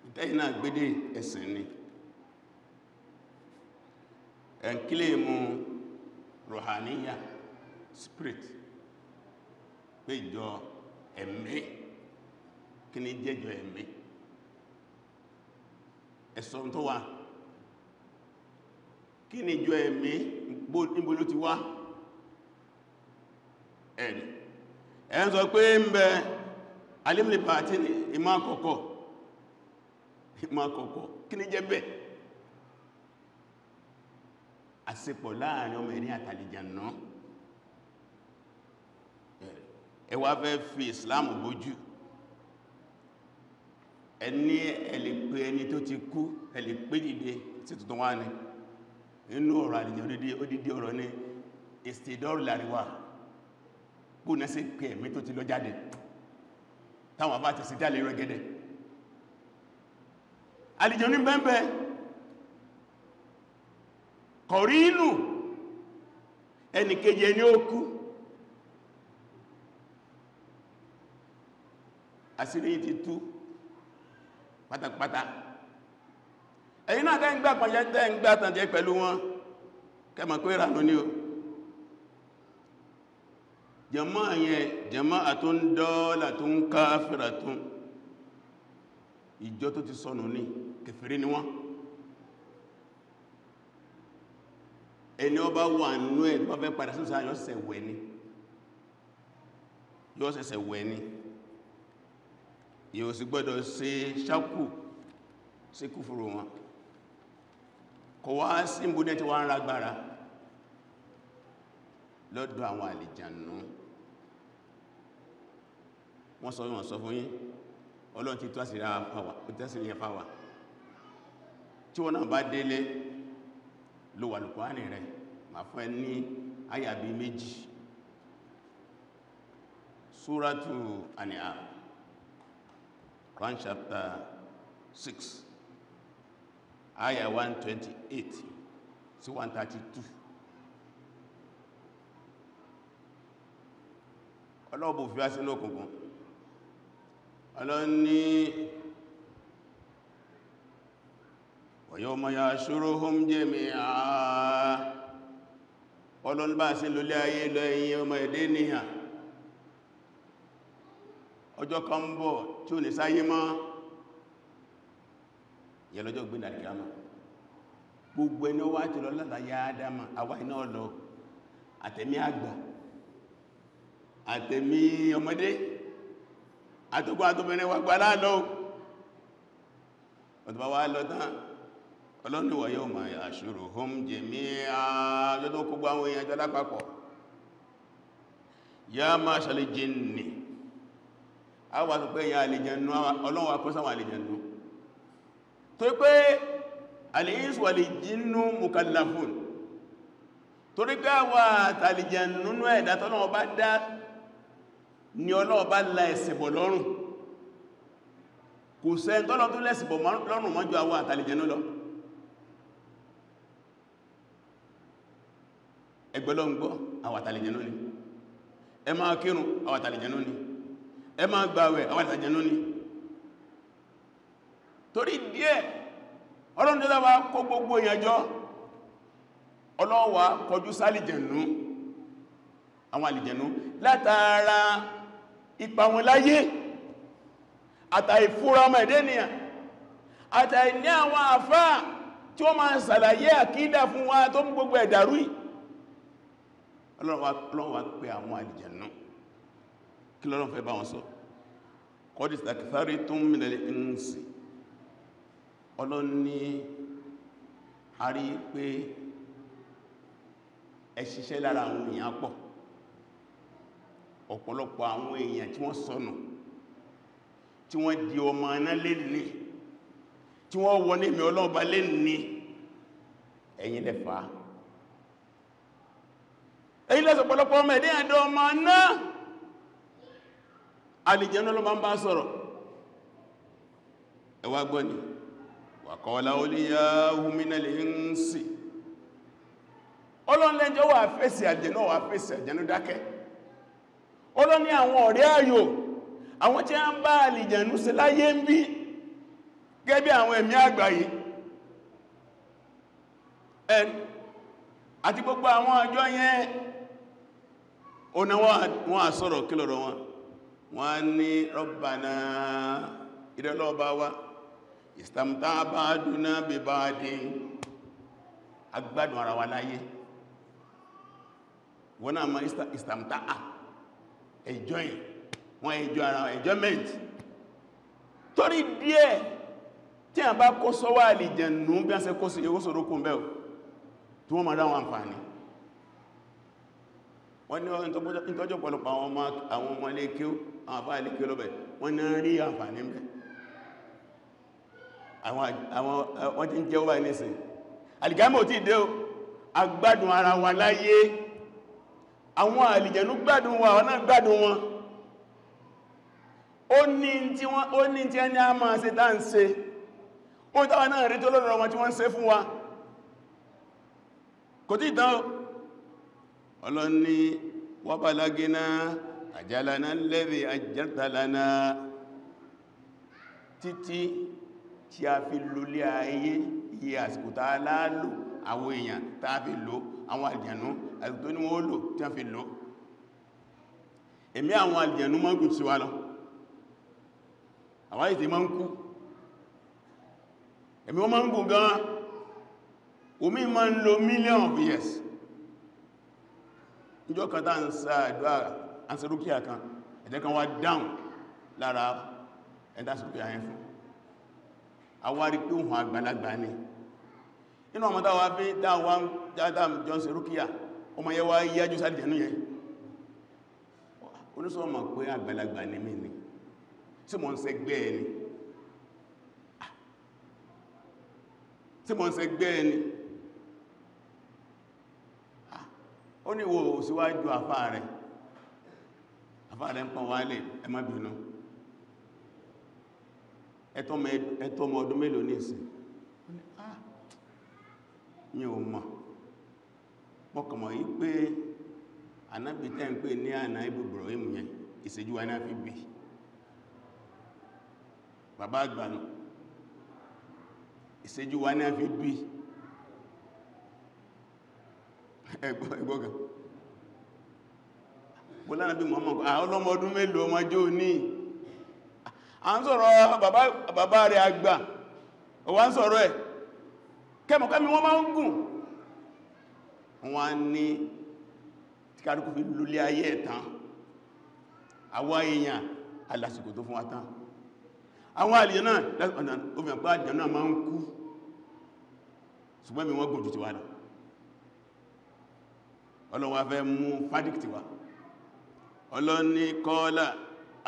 ìtẹ́yìn náà gbédé ẹ̀sìn ni ẹ̀nkílẹ̀ mú ruhaniya spirit pé ìjọ ẹ̀mí. Kí ni jẹ́jọ ẹ̀mí? Ẹ̀sọ́ tó wà, kí ni ìjọ ẹ̀mí, níbo ló ti wá? Ẹ̀rì ẹ̀ ń sọ pé ń bẹ alimli pàtí ní ìmọ̀ àkọ́kọ́, ìmọ̀ àkọ́kọ́ kí ni jẹ́ bẹ́? Àṣepọ̀ láàrin ọmọ ẹ̀rin àtàlìjànà. Ẹ wá fẹ́ fi Islam bójú, ẹni ẹ lè pè ẹni tó ti kú, ẹ lè pè dìde sí tuntun wá ní inú ọ̀rọ̀ àlìjàn odidi ọ̀rọ̀ ní ìsìdọ́rù láríwá bó ní sí pé ẹ̀mí tó ti lọ jáde táwọn bá ti sí jáde rẹ̀gẹ́dẹ̀. Àlìjàn ní bẹ́ẹ̀bẹ́ kọ̀rí inú ẹni kejì ẹni ó kú. Àṣírí ti tú pátápátá. Ẹ̀yin náà tẹ́ ń gbà pàjẹ́ tẹ́ ń gbà tàjẹ́ pẹ̀lú wọn, kẹmọ̀ pé ìrànú ní o. Jàmáà yẹn jàmáà tó ń dọ́ọ́là tó ń káfìrà tó ìjọ tó ti sọnù ní kèfèrí ni wọ́n. Ẹni ó bá wà nínú ẹ̀ tó bá fẹ́ padà sínsá yóò ṣẹ̀ṣẹ̀ wẹ̀ ni, yóò ṣẹ̀ṣẹ̀ wẹ̀ ni, yóò sì gbọ́dọ̀ ṣe ṣákù sí kúfùrù wọn. Kò wá sí ìbúdẹ́ tí wọ́n ń rágbára lọ́dọ̀ àwọn àlìjànú. Wọ́n sọ wọ́n sọ fún yín, Ọlọ́run ti tó àṣírí yẹn fáwà. Tí wọ́n náà bá délé ló wà lùkùránì rẹ̀, ma fún ẹ ní àyàbí méjì. Súrátù An'am, Quran chapter 6, àyà 128 sí 132. Ọlọ́bù fi wá sínú òkùnkùn. Ọlọ́run ní wa yawma yahshuruhum jami'a. Ọlọ́run bá sí lólé ayé lọ ẹ̀yin ọmọ èdè níhà, ọjọ́ kan ń bọ̀ tí ò ní sáyé mọ́, yẹ lọ́jọ́ gbé dàkíámà. Gbogbo ẹni wá ti lọ látàyà Ádámà, àwa iná lọ, àtẹ̀mí àgbà, àtẹ̀mí ọmọdé, àtọ́gbà àtọ́bìnrin wà gbà láàlọ́. Ọ̀tọ̀bá wá lọ tán, ọlọ́niwọ̀ yóò máa yahshuruhum jami'a, ọjọ́ tó kó gbogbo àwọn èèyàn jọ lápapọ̀. Ya ma'shal jinni, a wà tó pé èèyàn àlìjẹ̀nú, Ọlọ́run wá kó sáwọn àlìjẹ̀nú. Tó pé al-insu wal-jinnu mukallafun, torí pé àwa àtàlìjẹ̀nú nú ẹ̀dá tọ́lọ́run bá dá ní Ọlọ́run bá la ẹ̀sìn bọ̀ lọ́rùn. Kò sẹ́ni tọ́lọ́run tó lẹ́sìn bọ̀ lọ́rùn mọ́ ju àwa àtàlìjẹ̀nú lọ. Ẹgbẹ́lọ́ngbọ́, àwa àtàlìjẹ̀nú ni. Ẹ máa kírun, àwa àtàlìjẹ̀nú ni. Ẹ máa gbààwẹ̀, àwa àtàlìjẹ̀nú ni. Torí díẹ̀ Ọlọ́run tó dáwà kó gbogbo èèyàn jọ, Ọlọ́run wá kọjú sálìjẹ̀nú, àwọn àlìjẹ̀nú látara ipa wọn láyé, àtàìfúra ọmọ ẹ̀dẹ́ ènìyàn, àtàìní àwọn àfáà tí wọ́n máa ṣàlàyé àkídà fún wa tó mú gbogbo ẹ̀dàrú. Ọlọ́run wá pè àwọn àlìjẹ̀nú, kí lọ́lọ́run fẹ́ bá wọn sọ? Qad istakhthartum minal insi, Ọlọ́run ní a rí pé ẹ ṣiṣẹ́ lára àwọn èèyàn pọ̀, ọ̀pọ̀lọpọ̀ àwọn èèyàn tí wọ́n sọnù, tí wọ́n di ọmọ aná lé ní, tí wọ́n wọ ní ìmì Ọlọ́run bá lé ní, ẹ̀yin lẹ fà á. Ẹ̀yin lẹ́sọ̀ pọ̀lọpọ̀ ọmọ ẹ̀dẹ́ ẹ̀dọ́ ọmọ aná. Àlìjẹ̀nú ló máa ń bá sọ̀rọ̀. Ẹ wá gbọ́ ni, wa qala awliya'uhum minal insi, Ọlọ́run lẹ́jọ́ wà fèsì àjẹ̀nú, wà fèsì àjẹ̀nú dákẹ́. Ọlọ́run ní àwọn ọ̀rẹ́ ayò, àwọn tí a ń bá àlìjẹ̀nú ṣe láyé ń bí, gẹ́gẹ́ bí àwọn ẹ̀mí àgbà yìí àti gbogbo àwọn àjọ yẹn, ọ̀nà wọn à sọ̀rọ̀ kí lọ́rọ̀ wọn, wọ́n ní Rabbana, ìrẹ́lọ́ọ̀bá wa, istamta'a ba'duna bi ba'din, agbádùn ara wa láyé. Wọ́n náà ma istamta'a, enjoy, wọ́n enjoy ara enjoyment. Torí díẹ̀ tí a bá kó sọ́wọ́ àlìjẹ̀nú bí a ṣe kó sí ewó sọ̀rọ̀kún bẹ́ẹ̀ tí wọ́n ma dáwọn àǹfààní. Wọ́n ní ìtọ́jọ́ pọ̀lọpọ̀ àwọn ọmọ ilé kí àwọn àfáà ilé kí lọ́bẹ̀, wọ́n ní rí àǹfààní ń bẹ. Wọ́n ti ń jẹ́ wà nísìn, àlìkámọ̀ tí dé o, agbádùn ara wa láyé, àwọn àlìjẹ̀nú gbádùn wa, àwọn náà gbádùn wọn. Ó ní tí ẹni a máa ṣe tá ń ṣe, ó táwa náà rí tó lọ́rọ̀ wọn tí wọ́n ń ṣe fún wa, kò tí ìtàn. Ọlọ́ni wa balagna ajalana alladhi ajjalta lana, títí tí a fi lólé ayé, iye àsìkò tá a lálò, àwọn èèyàn tá a fi lò, àwọn àlìjẹ̀nú àsìkò tó ní wọ́n lò tí a fi lò. Èmí àwọn àlìjẹ̀nú máa ń gùn sí wa lọ, àwọn ìtì máa ń kú, èmí wọ́n máa ń gùn gan, omi máa ń lo million of years. Níjọ́ kan tá ń sa àdúrà ansarúkíà kan, ẹ̀jẹ̀ kan wá dáhùn lára ẹ̀dá sókè àyẹn fún, a wá rí pé òhun àgbàlagbà ni. Inú ọmọ táwà fi dáwà jọ ṣe rúkíà, ọmọ yẹ wá yájú sáàdìjẹ̀nú yẹn, oníṣọ́mọ̀ pé àgbàlagbà ni mí ni, tí mo ń ṣe gbẹ́ ẹni, tí mo ń ṣe gbẹ́ ẹni. Ó ní wo síwájú àfá rẹ̀, àfá rẹ̀ ń pọ̀ wálé, ẹ má bínú, ẹ̀tọ́ ọmọ ọdún mélòó ní ìsìn? Ó ní ah, mi ò mọ̀, mọ́kànmọ̀ yí pé ànábì tẹ́ ń pè ní àná Ibrahim yẹn, ìṣẹ́jú wa náà fi bí bàbá àgbà nù, ìṣẹ́jú wa náà fi bí ẹgbọ́gán bọ́lá bí Muhammad, ọlọ́mọ ọdún mélòó ọmọ jò ní à ń sọ̀rọ̀ bàbá rẹ̀ àgbà, wà ń sọ̀rọ̀ ẹ̀. Kẹmọ̀kẹ́mi wọ́n máa ń gùn. Wọ́n ní tí kálukú fi lólé ayé ẹ̀tàn, àwọn èèyàn alásìkò tó fún wa tán. Àwọn àlìyàn náà ó fi hàn pé àlìyàn náà máa ń kú, ṣùgbọ́n mi wọ́n gùn jù ti wá lọ. Ọlọ́run wá fẹ́ mú fádìkì wá. Ọlọ́run ní kọ́lá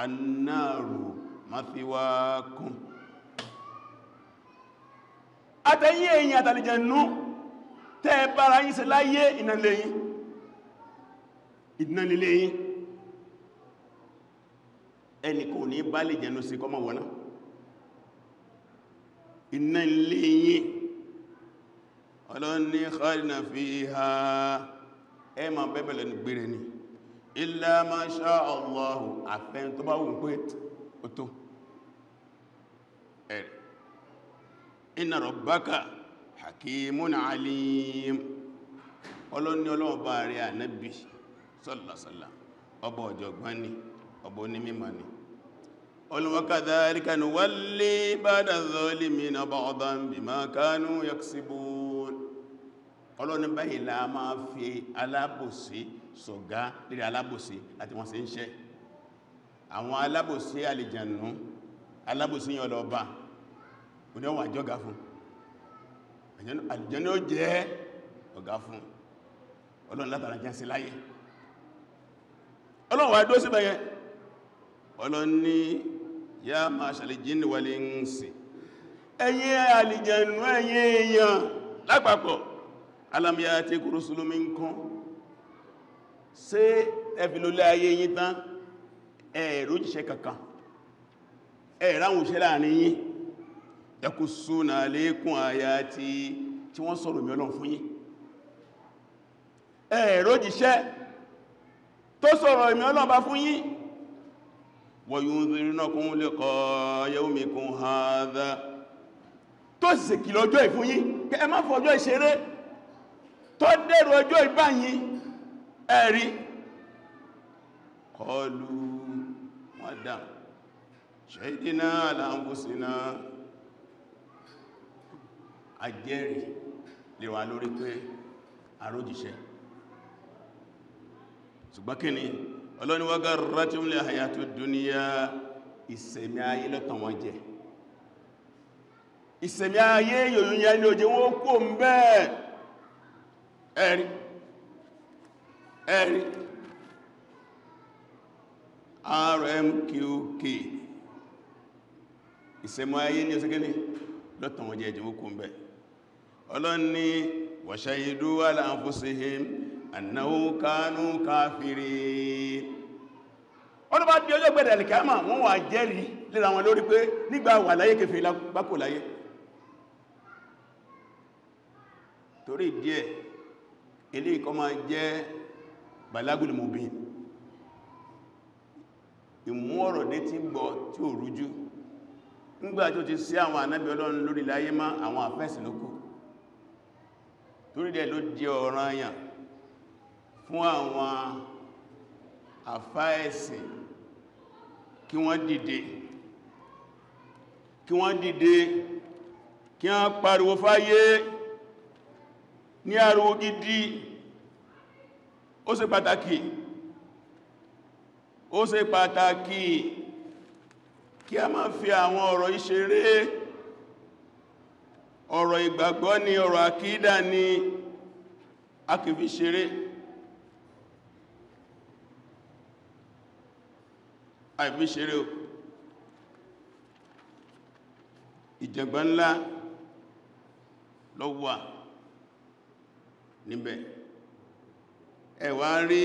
annáàrù mathiwaakum. Àtẹ̀yìn èèyàn àtàlìjẹ̀nú tẹ́ bára yín ṣe láyé, ìdínàlélé yín. Ẹni kò ní bá lè jẹ̀nú sí kọmọ wọ́ná. Ìdínàlélé yín. Ọlọ́run ní khalidina fiha, ẹ ma bẹ́bẹ̀lẹ̀ ní gbére ni. Illa ma sha Allahu, àfẹ́ tó bá wù pé ó tó. Ẹ̀rì inna rabbaka hakimun alim. Ọlọ́run ní Ọlọ́run bá rí Ànábì sallallahu alaihi wasallam, ọba ọ̀jọ̀gbọ́n ni, ọba onímímọ̀ ni. Wa kadhalika nuwalli ba'da zalimina ba'dan bima kanu yaksibun. Ọlọ́run ní báyìí la máa fi alábòsí sọ̀gá lérí alábòsí àti wọ́n ṣe ń ṣe. Àwọn alábòsí àlìjànú, alábòsí yàn lọ bá oníwọ̀n àjọ́gá fún, àlìjànú ó jẹ́ ọ̀gá fún. Ọlọ́run látara jẹ́ sí láyé. Ọlọ́run wà dó síbẹ̀ yẹn. Ọlọ́run ní yá ma'shal jinni wal insi, ẹ̀yin àlìjànú, ẹ̀yin èèyàn lápapọ̀, alam ya'tikum rusulun minkum, ṣé ẹ fi lólé ayé yín tán, ẹ̀rọ jíṣẹ́ kankan, ẹ̀ráhùn iṣẹ́ láàrin yín, yaqussuna alaykum ayati, tí wọ́n sọ̀rọ̀ mi Ọlọ́run fún yín. Ẹ̀rọ jíṣẹ́ tó sọ̀rọ̀ mi Ọlọ́run bá fún yín. Wa yunzirunakum liqa'a yawmikum hadha, tó sì kìlọ̀ ọjọ́ ìfún yín, kẹ́ ẹ má fọjọ́ ìṣeré, tó dẹ̀rù ọjọ́ ìbá yín. Ẹ̀rí qalu, wọ́n dá shahidina ala anfusina, ajẹ́rìí lè wà lórí pé àrójìṣẹ́. Ṣùgbọ́n kí ni Ọlọ́run wa garrathumul hayatud dunya, ìsẹ̀mí ayé lọ́tàn wọn jẹ. Ìsẹ̀mí ayé yòyìn yẹn ní òjò wọ́n kó ń bẹ́ẹ̀. Ẹ̀rí ẹ̀rí RMQK, ìsẹ̀mí ayé ní ọ̀sẹ̀kẹ́ ní lọ́tàn wọn jẹ ẹjẹ́ wọ́n kó ń bẹ́ẹ̀. Ọlọ́run ní wa shahidu ala anfusihim annahu kanu kafirin. Ọdún bá di ọjọ́ gbẹ̀dẹ̀ alìkàmà, wọ́n wà jẹ́rìí lera wọn lórí pé nígbà wà láyé kèfèrí lágbàkò láyé. Torí díẹ̀ ilé ìkọ́ máa jẹ́ balagul mubin, ìmú ọ̀rọ̀ dé tí gbọ́ tí ò rújú. Nígbà tí ó ti sí àwọn ànábì Ọlọ́run lórí láyé má, àwọn àfẹ́sì ló kù. Torí díẹ̀ ló di ọ̀ranyàn fún àwọn àfáẹ̀sìn kí wọ́n dìde, kí wọ́n dìde, kí wọ́n pariwo fáyé ní ariwo gidi. Ó ṣe pàtàkì, ó ṣe pàtàkì kí a má fi àwọn ọ̀rọ̀ ìṣeré. Ọ̀rọ̀ ìgbàgbọ́ ni, ọ̀rọ̀ àkídà ni, a kì fi ṣeré. Àìfi ṣeré o. Ìjẹ̀gbọ́n ńlá ló wà níbẹ̀. Ẹ wá rí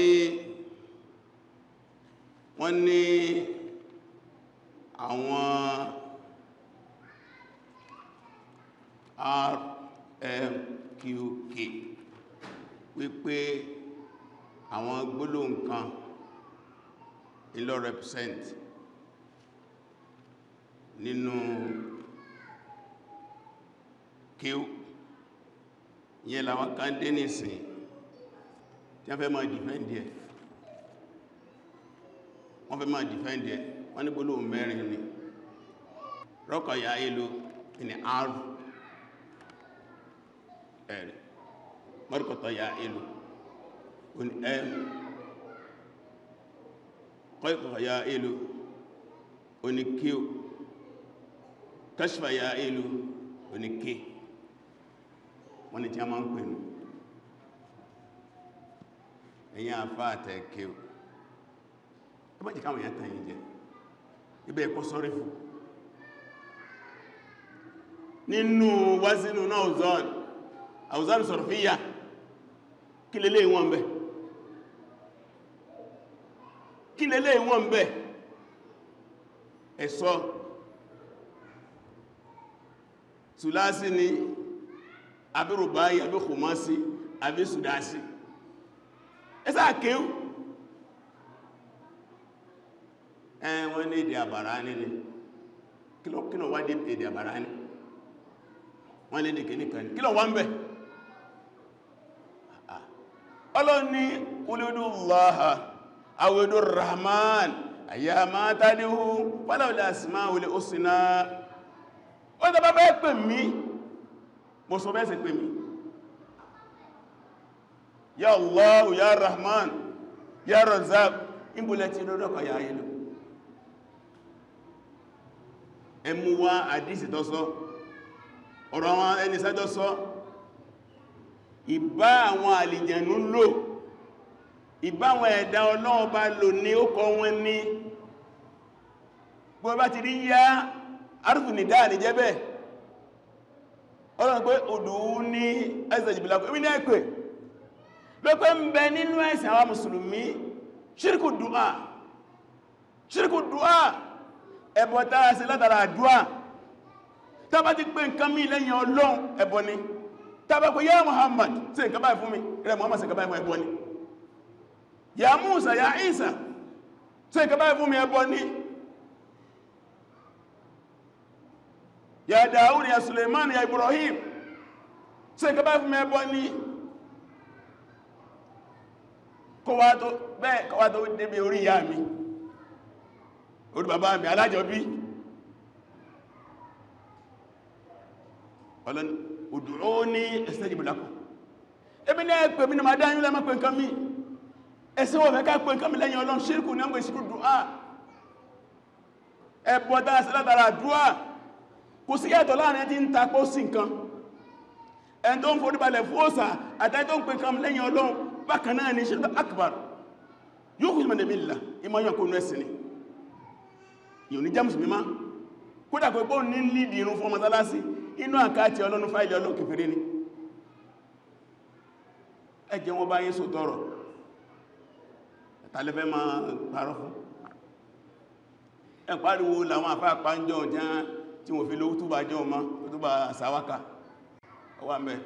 wọ́n ní àwọn RMQK wípé àwọn gbólóhùn kan ìlọ represent nínú kíw yẹn làwọn kan dé nìsìn tí wọ́n fẹ́ máa defend ẹ̀, wọ́n fẹ́ máa defend ẹ̀. Wọ́n ní gbólóhùn mẹ́rin ni rọ́kọ̀ ya ìlú ní R, Ẹ̀rẹ̀ mọ́rùkọ̀tọ̀ ya ìlú oní m, kọ́ìkọ̀ ya ìlú oní q, kashfa ya ìlú oní k. Wọ́n ni tí a máa ń pè nù. Ẹ̀yìn àfá àtẹ̀kẹ́ o, ẹ má jẹ́ káwọn èèyàn tàn yín jẹ. Ibẹ̀ ẹ̀kọ́ sọ́rí fún nínú wázínú náà ozone àwùzánù sọ̀rọ̀ fíyà kí lélé wọn bẹ̀, kí lélé wọn bẹ̀? Ẹ̀sọ́ sùlásí ni àbí rùbáyí àbí kùmásí àbí sùdásí, ẹsà kéwú. Wọ́n ní èdè àbàrá ní ni. Kí ló wá dé èdè àbàrá ní? Wọ́n lè dèkè nìkan, kí ló wá ń bẹ̀? Ọlọ́ni olódúnláha awédó rahman ayyama tadihu falawul asmaul husna. Ó tàbá bẹ́ pè mí, mo sọ bẹ́ẹ̀ sí pè mí, ya Allah ya Rahman ya Razzaq. Ìbúlẹ̀ tí lọ́dọ́kọ̀ ya ìlú ẹmú wá àdísì tọ́sọ́ ọ̀rọ̀ àwọn ẹni sájọ́ sọ, ìbá àwọn àlìjẹ̀nú lò, ìbá àwọn ẹ̀dá Ọlọ́run bá lò ní ó kọ wọn ní gbogbo bá ti rí yá arúfù nìdá ní jẹ́bẹ̀. Ọlọ́run pé odò ní ẹsẹ̀ jìbìlá pé ní ẹ̀pẹ̀ ló pé ń bẹ nínú ẹ̀sìn àwọn mùsùlùmí ṣírkù dùá, ṣírkù dùá, ẹbọ táa ṣe látara àdúà. Tá bá ti pé nǹkan mí lẹ́yìn Ọlọ́run, ẹbọ ni. Tá bá pé yá Muhammad ṣe nǹkan báyìí fún mi, rẹ Muhammad ṣe nǹkan báyìí fún, ẹbọ ni. Ya Musa ya Isa ṣe nǹkan báyìí fún mi, ẹbọ ni. Ya Daud ya Suleiman ya Ibrahim ṣe nǹkan báyìí fún mi, ẹbọ ni. Kọwa tó bẹ́ẹ̀, kọwa tó débi orí ìyá mi, orí bàbá mi alájọbí. Ọlọ́ni ud'uni astajib lakum. Ebi ní ẹ̀pẹ̀ mi ní ma dáyín lẹ́mọ́ pé nǹkan mi, ẹ̀sìn wọ́n fẹ́ ká pé nǹkan mi lẹ́yìn Ọlọ́run. Ṣírkù ní ọmọ ìṣírkù dùá, ẹbọ dára sí látara dùá. Kò sí yàtọ̀ láàrin tí ń tapó sí nǹkan, ẹn tó ń forí balẹ̀ fún òsà àtẹ́ tó ń pè nǹkan lẹ́yìn Ọlọ́run bákan náà ní ṣírkù akbar. Yóò kú ìmọ̀lẹ̀ mílà ìmọ̀ yàn kó nú ẹ̀sìn ni ìyò ní jẹ́ mùsùlùmí má. Kódà kò pọ́ ní lídì irun fún mọ́sálásí inú àkáàtì Ọlọ́run fáìlì Ọlọ́run kèfèrè ni. Ẹjẹ́ wọn bá yín sọ tọrọ tàlẹ́fẹ́ máa parọ́ fún ẹ pariwo làwọn àfáà pàájọ́ ọjá tí wọ́n fi lówó túbà jọ ọmọ túbà àsáwákà ọwà mẹ́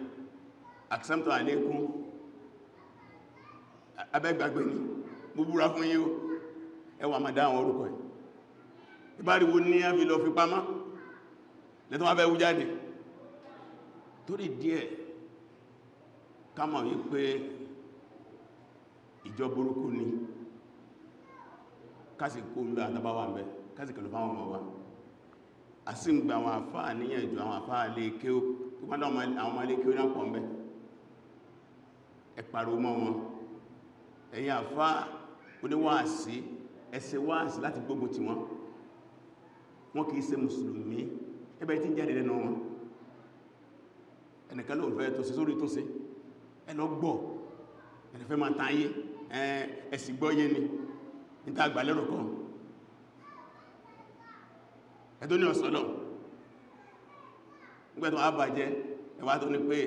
àkísàmtò àlékún abẹ́gbàgbé ni mo búra fún yín o, ẹwà máa dá àwọn orúkọ ẹ̀. Ìbáriwo ní á fi lọ fi pamọ́ lẹ́tọ́ wọ́n fẹ́ wú jáde. Torí díẹ̀ ká mọ̀ wípé ìjọ burúkú ni, kásì kó ń bẹ àtàbáwà ń bẹ, kásì kẹlù fáwọn ọmọ wa. A sì ń gba àwọn àfáà níyànjú, àwọn àfáà lè ké ó tó bá àwọn ọmọ ilé ké ó náà pọ̀ ń bẹ, ẹ pariwo mọ́ wọn. Ẹ̀yin àfáà oníwàásí, ẹ ṣe wáàsí láti gbógun tì wọ́n. Wọ́n kìí ṣe mùsùlùmí, ẹbẹ̀ tí ń jáde lẹ́nu wọn. Ẹnìkan ló fẹ́ tó ṣe sórí tó ṣe, ẹ lọ gbọ́, ẹnìfẹ́ máa tán ayé, ẹ̀sì gbọ́yé ni níta àgbàlérò kan ẹ̀tọ́ ní ọ̀sọ̀lọ̀ nígbàtí wọ́n á bàjẹ́ ẹwà tó ní pé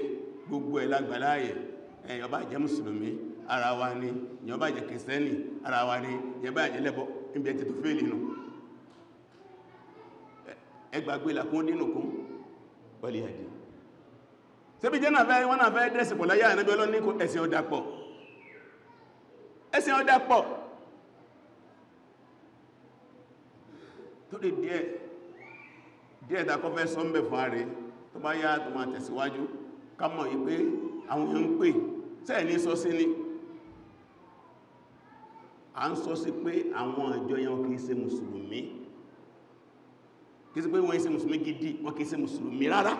gbogbo ẹ̀ lágbàláyè. Ẹ̀yàn bá jẹ́ mùsùlùmí ara wa ni, èyàn bá jẹ́ kìrìsìtẹ́nì ara wa ni, èyàn bá jẹ́ lẹ́bọ níbi ẹ̀ ti tó fèèlì nù. Ẹgbàgbé làkún dínú kún pẹ̀lú ẹ̀dì ṣebí jẹ́ náà fẹ́ wọ́n náà fẹ́ dẹ́sì pọ̀ láyé ànábí Ọlọ́run ní ẹ̀sìn ọ̀dàpọ̀, ẹ̀sìn ọ̀dàpọ̀. Torí díẹ̀ díẹ̀ takọ́ fẹ́ sọ ń bẹ̀ fún ààrẹ tó bá yá tó máa tẹ̀síwájú. Ká mọ̀ yí pé àwọn èèyàn ń pè sẹ́ẹ̀ ní sọ sí ní à ń sọ sí pé àwọn àjọ yẹn kìí ṣe mùsùlùmí, kìí ṣe pé wọ́n ṣe mùsùlùmí gidi, wọ́n kìí ṣe mùsùlùmí rárá.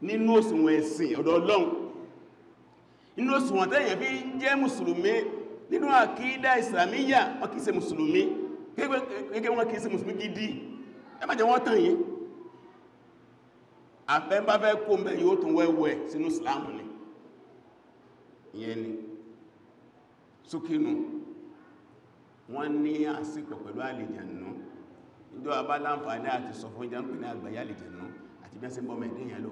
Nínú òṣùwọ̀n ẹ̀sìn ọ̀dọ̀ Ọlọ́run, nínú òṣùwọ̀n tẹ́yẹ̀ fi ń jẹ́ mùsùlùmí nínú àkídà ìsìlámíyà, wọ́n kìí ṣe mùsùlùmí kéèkéé, wọ́n kìí ṣe mùsùlùmí gidi. Ẹ má jẹ́ wọ́n tàn yín. Àfẹ́báfẹ́ kó mẹ́ yóò tún wẹ́wẹ́ sínú ìsìlámù ni. Ìyẹn ni súnkínú. Wọ́n ní àsìkò pẹ̀lú àlìjànú. Ìjọ abá láǹfààní àti sọ fún ìjọ ń pè ní àgbáyé àlìjànú àti bí wọ́n ṣe ń bọ́ mẹ́ẹ̀dẹ́yàn lò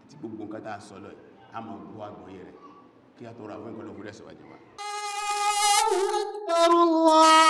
àti gbogbo nǹkan tá a sọ lọ, a máa gbọ́ àgbọ́yé rẹ̀ kí a tó ra fún ìkọlọ̀ fúrẹ́sì wájú wa. أكبر الله.